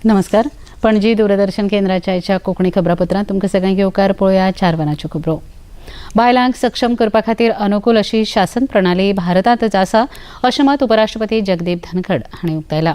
नमस्कार. पणजी दूरदर्शन केंद्राच्या आयच्या कोंकणी खबरापत्रांत तुमकां सगळ्यांक येवकार. पळोवया 4 वरांच्यो खबरो. बायलांक सक्षम करपा खातीर अनुकूल अशी शासन प्रणाली भारतांतच आसा अशें मत उपराष्ट्रपती जगदीप धनखड हांणी उक्तायलां.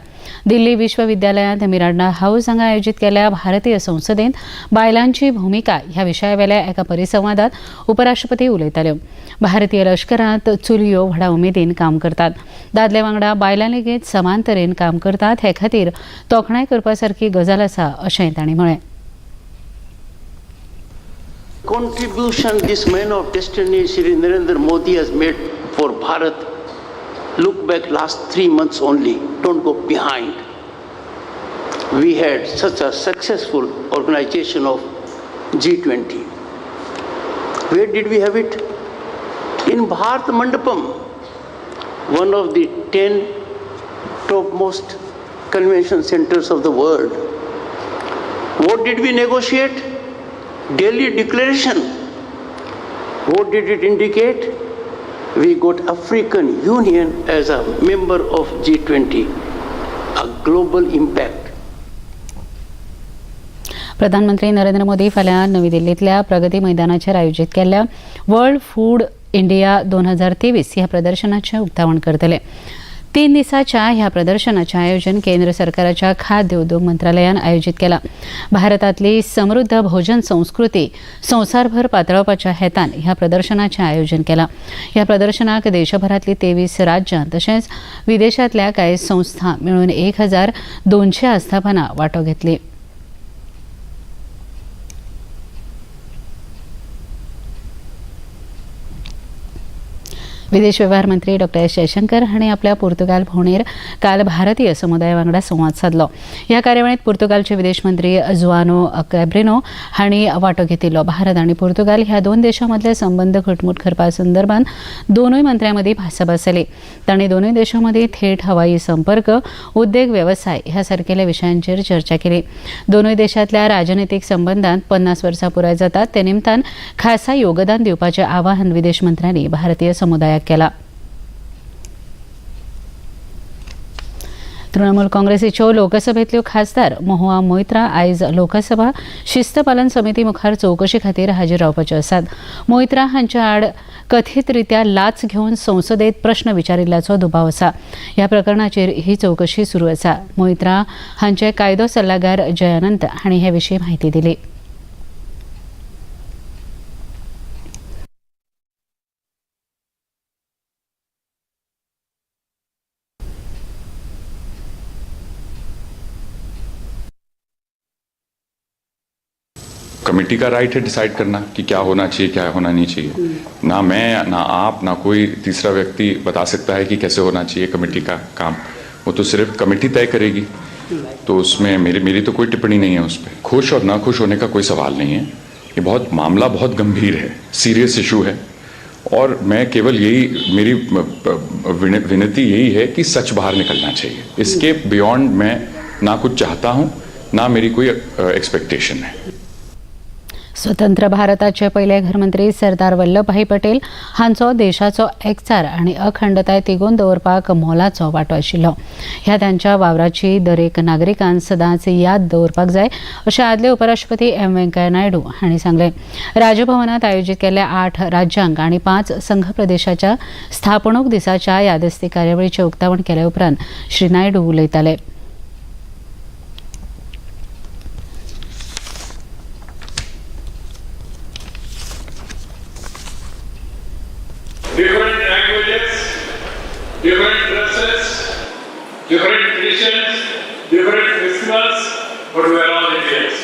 दिल्ली विश्वविद्यालयांत मिरांडा हाऊस हांगा आयोजीत केल्ल्या भारतीय संसदेंत बायलांची भुमिका ह्या विशयावेल्या एका परिसंवादात उपराष्ट्रपती उलयताल्यो. भारतीय लश्करांत चलयो व्हडा उमेदीन काम करतात. दादले वांगडा बायलां लेगीत समान तरेन काम करतात हे खातीर तोखणाय करपा सारकी गजाल आसा अशेंय तांणी म्हळें. Contribution this man of destiny, Shri Narendra Modi, has made for Bharat. Look back last 3 months only, don't go behind. We had such a successful organization of G20. Where did we have it? In Bharat Mandapam, one of the 10 topmost convention centers of the world. What did we negotiate? Delhi Declaration. What did it indicate? We got African Union as a member of G20, a global impact. प्रधानमंत्री नरेंद्र मोदी फाल्यां नवी दिल्लींतल्या प्रगती मैदानाचेर आयोजीत केल्ल्या world food India 2023 ह्या प्रदर्शनाचें उक्तावण करतले. 3 दिसाच्या ह्या प्रदर्शनाचें आयोजन केंद्र सरकाराच्या खाद्य उद्योग मंत्रालयान आयोजीत केलां. भारतांतली समृद्ध भोजन संस्कृती संवसारभर पातळावपाच्या हेतान ह्या प्रदर्शनाचें आयोजन केलां. ह्या प्रदर्शनाक देशभरांतली 23 राज्यां तशेंच विदेशांतल्या कांय संस्था मेळून 1200 आस्थापनां वांटो घेतली. विदेश व्यवहार मंत्री डॉ एस जयशंकर हांणी आपल्या पुर्तुगाल भोंवडेर काल भारतीय समुदाया वांगडा संवाद सादलो. ह्या कार्यावळींत पुर्तुगालचे विदेश मंत्री जुआनो कॅब्रिनो हांणी वांटो घेतिल्लो. भारत आनी पुर्तुगाल ह्या 2 देशां मदले संबंद घटमूट करपा संदर्भात दोनूय मंत्र्यां मदीं भासाभास जाली. तांणी दोनूय देशां मदीं थेट हवाई संपर्क, उद्देग वेवसाय ह्या सारकेल्या विशयांचेर चर्चा केली. दोनूय देशांतल्या राजनितीक संबंदांत 50 वर्सां पुराय जातात ते निमतान खासा योगदान दिवपाचें आवाहन विदेश मंत्र्यांनी भारतीय समुदायाक केला. तृणमूल काँग्रेसीच्यो लोकसभेतल्यो खासदार महुआ मोयत्रा आयज लोकसभा शिस्तपालन समिती मुखार चवकशी खातीर हाजीर रावपाच्यो आसात. मोयत्रा हांच्या आड कथीतरित्या लाच घेवन संसदेत प्रश्न विचारिल्ल्याचो दुबाव आसा. ह्या प्रकरणाचेर ही चवकशी सुरू आसा. मोयत्रा हांचे कायदो सल्लागार जयानंद हांणी हे विशीं म्हायती दिली. कमेटी का राइट है डिसाइड करना कि क्या होना चाहिए, क्या होना नहीं चाहिए. ना मैं, ना आप, ना कोई तीसरा व्यक्ति बता सकता है कि कैसे होना चाहिए कमेटी का काम. वो तो सिर्फ कमेटी तय करेगी, तो उसमें मेरी तो कोई टिप्पणी नहीं है उस पर. खुश और ना खुश होने का कोई सवाल नहीं है. ये बहुत मामला बहुत गंभीर है, सीरियस इशू है. और मैं केवल यही, मेरी विनती यही है कि सच बाहर निकलना चाहिए. इसके बियॉन्ड मैं ना कुछ चाहता हूँ, ना मेरी कोई एक्सपेक्टेशन है. स्वतंत्र भारताचे पयले घरमंत्री सरदार वल्लभभाई पटेल हांचो देशाचो एकचार आनी अखंडताय तिगोवन दवरपाक मोलाचो वांटो आशिल्लो. ह्या तांच्या वावराची दरेक नागरिकान सदांच याद दवरपाक जाय अशें आदले उपराष्ट्रपती एम व्यंकय्या नायडू हांणी सांगलें. राजभवनात आयोजीत केल्ल्या 8 राज्यांक आनी 5 संघ प्रदेशाच्या स्थापणूक दिसाच्या यादस्ती कार्यावळीचें उक्तावण केले उपरांत श्री नायडू उलयताले. Different languages, different dresses, different traditions, different festivals, but we are all Indians.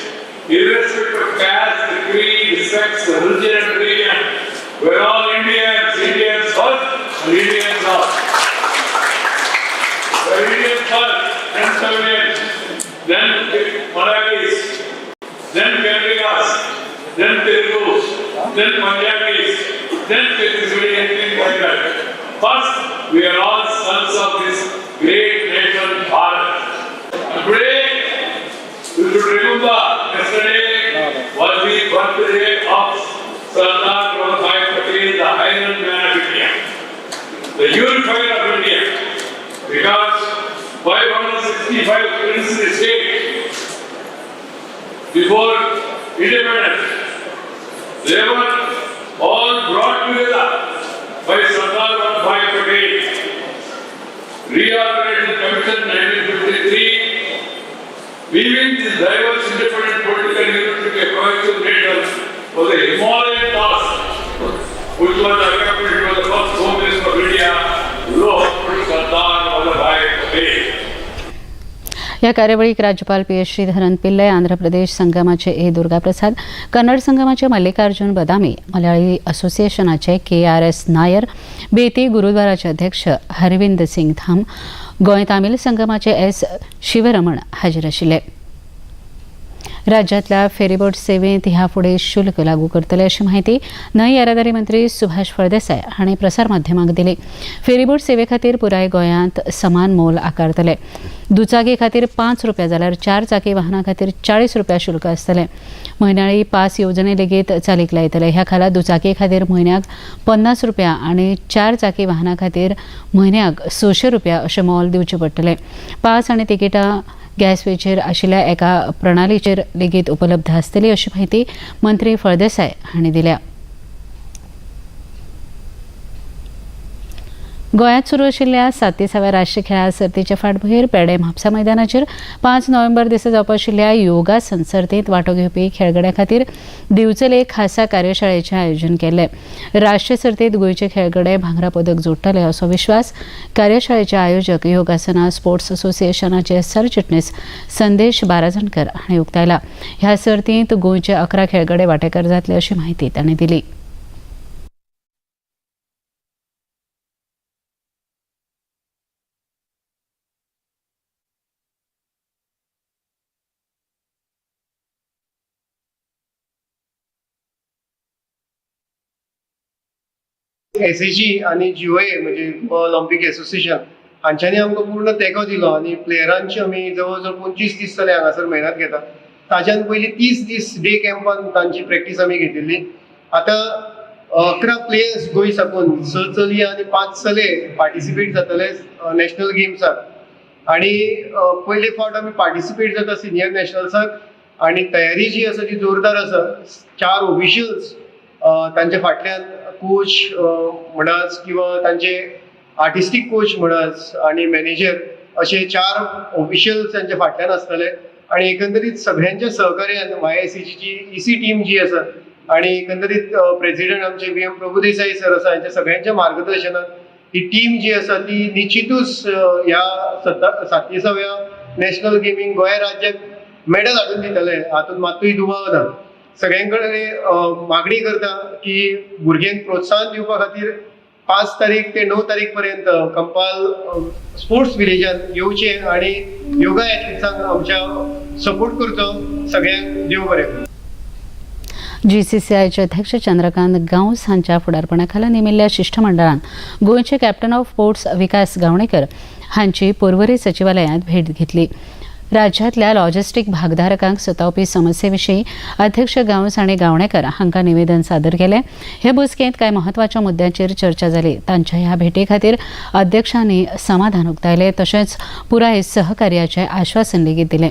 Irrespective of caste, creed, sex, religion and region, we are all Indians, Indians first and Indians last. We are Indians first, then Tamilians, then Marathis, then Kannadigas, then Telugus, then Punjabis, then Chhattisgarhi, like that. First, we are all sons of this great nation, Bharat. And today, we should remember yesterday was the birthday of Sardar Vallabhbhai Patel, the Iron Man of India, the unifier of India, because 565 princely states independence. They were all brought together by Sardar Vallabhbhai Patel. Reorganization Commission 1953, weaving this diverse independent political unit to a cohesive nation was a Himalayan task, which was accomplished by the first Home Minister of India, Lord Sardar Vallabhbhai Patel. ह्या कार्यावळीक राज्यपाल P S Sreedharan Pillai, Andhra Pradesh संगमाचे A Durgaprasad, Kannada संगमाचे मल्लिकार्जुन बदामी, मल्याळी असोसिएशनाचे K R S Nair, बेती गुरुद्वाराचे अध्यक्ष हरविंद सिंग धाम, गोंय तामील संगमाचे S Sivaraman हाजीर आशिल्ले. राज्यातल्या फेरीबोट सेवेंत ह्या फुडें शुल्क लागू करतले अशी म्हायती न्हंय येरादारी मंत्री सुभाष फळदेसाय हांणी प्रसार माध्यमांक दिली. फेरीबोट सेवे खातीर पुराय गोंयांत समान मोल आकारतले. दुचाकी खातीर 5 रुपया जाल्यार चार चाकी वाहनां खातीर 40 रुपया शुल्क आसतलें. म्हयन्याळी पास येवजणे लेगीत चालीक लायतले. ह्या खाला दुचाकी खातीर म्हयन्याक 50 रुपया आनी चार चाकी वाहनां खातीर म्हयन्याक 600 रुपया अशें मोल दिवचें पडटलें. पास आनी तिकिटां गॅसवेचेर आशिल्ल्या एका प्रणालीचेर लेगीत उपलब्ध आसतली अशी म्हायती मंत्री फळदेसाय हांणी दिल्या. गोंयांत सुरू आशिल्ल्या 37व्या राष्ट्रीय खेळां सर्तीचे फाटभुंयेर पेडे म्हापसा मैदानाचेर 5 नोव्हेंबर दिसा जावपा आशिल्ल्या योगासन सर्तींत वांटो घेवपी खेळगड्यां खातीर दिवचले खासा कार्यशाळेचें आयोजन केल्लें. राष्ट्रीय सर्तींत गोंयचे खेळगडे भांगरा पदक जोडटले असो विश्वास कार्यशाळेचे आयोजक योगासना स्पोर्ट्स असोसिएशनाचे सरचिटणीस संदेश बाराजणकर हांणी उक्तायला. ह्या सर्तींत गोंयचे 11 खेळगडे वांटेकार जातले अशी म्हायती तांणी दिली. एसएजी आनी जीओए म्हणजे गोवा ऑलिम्पिक एसोसिएशन हांच्यांनी आमकां पूर्ण तेंको दिलो आनी प्लेयरांची आमी जवळ जवळ 25 दीस जाले हांगासर मेहनत घेता. ताच्यान पयलीं 30 दीस डे कॅम्पान तांची प्रॅक्टीस आमी घेतिल्ली. आतां 11 प्लेयर्स गोंय साकून, स चलये आनी पांच चले पार्टिसिपेट जातले नॅशनल गेम्साक आनी पयले फावट आमी पार्टिसिपेट जाता सिनियर नॅशनल्साक आनी तयारी जी आसा ती जोरदार आसा. चार ऑफिशियल्स तांच्या फाटल्यान, कोच म्हणाच किंवा तांचे आर्टिस्टीक कोच म्हणाच आनी मॅनेजर असे चार ऑफिशियल्स तांच्या फाटल्यान आसतले आणि एकंदरीत सगळ्यांच्या सहकार्यान वायएससीची इसी टीम जी आसा आणि एकंदरीत प्रेसिडेंट आमचे व्ही एम प्रभुदेसाई सर आसा, हांच्या सगळ्यांच्या मार्गदर्शनात ही टीम जी आसा ती निश्चितूच ह्या 37व्या नॅशनल गेमींग गोंय राज्याक मेडल हाडून दितले हातूंत मातूय दुबाव ना. सगळ्यां कडेन मागणी करता की भुरग्यांक प्रोत्साहन दिवपा खातीर 5 तारीख ते 9 तारीख पर्यंत कंपाल स्पोर्ट्स विलेजान येवचे आणि योगा एथलिट्सांक आमच्या सपोर्ट करचो. सगळ्यांक देव बरें करूं. जीसीसीआयचे अध्यक्ष चंद्रकांत गांवस हांच्या फुडारपणाखाला नेमिल्ल्या शिश्टमंडळान गोंयचे कॅप्टन ऑफ पोर्ट्स विकास गावणेकर हांची पोरवरी सचिवालयांत भेट घेतली. राज्यांतल्या लॉजिस्टीक भागधारकांक सतावपी समस्येविशीं अध्यक्ष गांवस हांणी गावणेकर हांकां निवेदन सादर केलें. हे बसकेंत कांय म्हत्वाच्या मुद्द्यांचेर चर्चा जाली. तांच्या ह्या भेटे खातीर अध्यक्षांनी समाधान उक्तायलें, तशेंच पुराय सहकार्याचें आश्वासन लेगीत दिलें.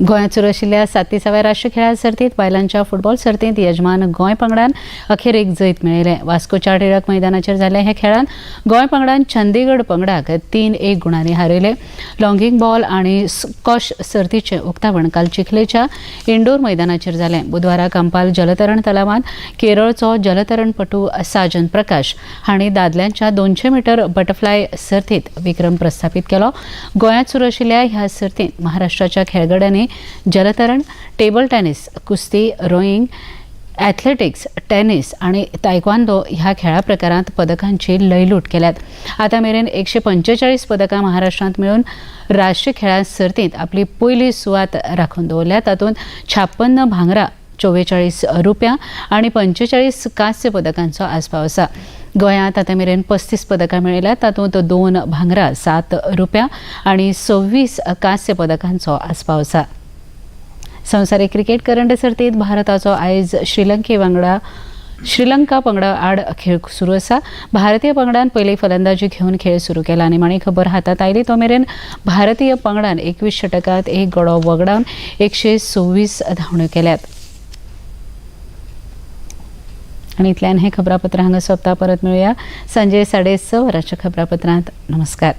गोंयांत सुरू आशिल्ल्या 37व्या राष्ट्रीय खेळां सर्तींत बायलांच्या फुटबॉल सर्तींत यजमान गोंय पंगडान अखेरेक जैत मेळयलें. वास्कोच्या टिळक मैदानाचेर जाल्ल्या ह्या खेळांत गोंय पंगडान चंदीगड पंगडाक 3-1 गुणांनी हारयलें. लॉंगींग बॉल आनी स्कॉश सर्तीचें उक्तावण काल चिखलेच्या इंडोर मैदानाचेर जालें. बुधवारा कंपाल जलतरण तलावांत केरळचो जलतरणपटू साजन प्रकाश हांणी दादल्यांच्या 200 मिटर बटरफ्लाय सर्तींत विक्रम प्रस्थापित केलो. गोंयांत सुरू आशिल्ल्या ह्या सर्तींत महाराष्ट्राच्या खेळगड्यांनी जलतरण, टेबल टेनिस, कुस्ती, रोईंग, ॲथलेटिक्स, टेनिस आणि तायक्वांदो ह्या खेळा प्रकारांत पदकांची लयलूट केल्यात. आतां मेरेन 145 पदकां महाराष्ट्रांत मेळून राष्ट्रीय खेळां सर्तींत आपली पयली सुवात राखून दवरल्या. तातूंत 56 भांगरा, 44 रुप्या आणि 45 कांस्य पदकांचो आस्पाव आसा. गोंयांत आतां मेरेन 35 पदकां मेळयल्यात. तातूंत दोन भांगरा, सात रुप्या आनी 26 कांस्य पदकांचो आस्पाव आसा. संवसारीक क्रिकेट करंड सर्तीत भारताचो आयज श्रीलंके वांगडा श्रीलंका पंगडा आड खेळ सुरू आसा. भारतीय पंगडान पयली फलंदाजी घेवन खेळ सुरू केला आनी निमाणी खबर हातात आयली तो मेरेन भारतीय पंगडान 21 षटकात एक गडो वगडावन 126 धांवड्यो केल्यात. आनी इतल्यान हें खबरापत्र हांगा सोंपता. परत मेळुया सांजे 6:30 वरांच्या खबरापत्रांत. नमस्कार.